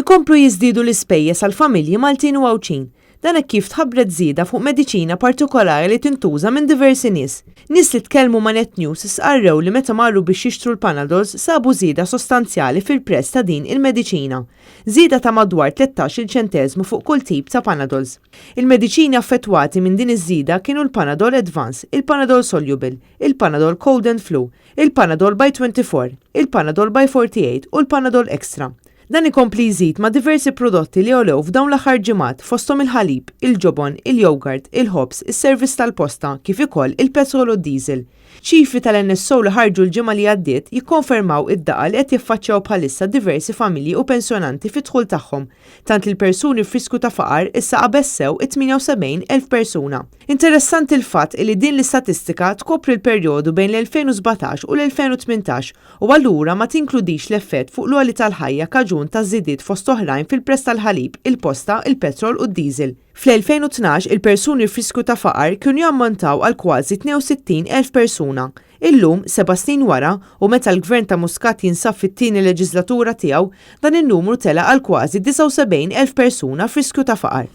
Ikomplu jiżdiedu l-ispejjeż għall-familji Maltin u Għawdxin. Dan hekk kif tħabbret żieda fuq mediċina partikolari li tintuża minn diversi nies. Nies li tkellmu ma' Net News stqarrew li meta marru biex jixtru l-Panadols sabu żieda sostanzjali fil-prezz ta' din il-mediċina. Żieda ta' madwar 13-il ċenteżmu fuq kull tip ta' Panadols. Il-mediċini affettwati minn din iż-żieda kienu l-Panadol Advance, il-Panadol Soluble, il-Panadol Cold and Flu, il-Panadol by 24, il-Panadol by 48 u l-Panadol Extra. Dan ikompli jżid ma' diversi prodotti li għolew f'dawn l-aħħar ġimgħat fosthom il-ħalib, il-ġobon, il-jogurt, il-ħobż, is-servizz tal-posta kif ukoll il-petrol u d-diesel. Ċifri tal-NSO li ħarġu l-ġimgħa li għaddiet jikkonfermaw id-daqqa li qed jiffaċċjaw bħalissa diversi familji u pensjonanti fid-dħul tagħhom, tant li l-persuni f'riskju ta' faqar issa qabeż sew it-78,000 persuna. Interessanti l-fatt illi din l-istatistika tkopri l-perjodu bejn l-2017 u l-2018 u allura ma tinkludix l-effett fuq l-għoli tal-ħajja kaġun taż-żidiet fost oħrajn fil-prezz tal-ħalib, il-posta, il-petrol u d-diesel. Fl-2012 il-persuni f'riskju ta' faqar kienu jammontaw għal kważi 62,000 persuna. Illum, seba' snin wara, u meta l-Gvern ta' Muscat jinsab fit-tieni leġiżlatura tiegħu, dan in-numru tela' għal kważi 79,000 persuna f'riskju ta' faqar.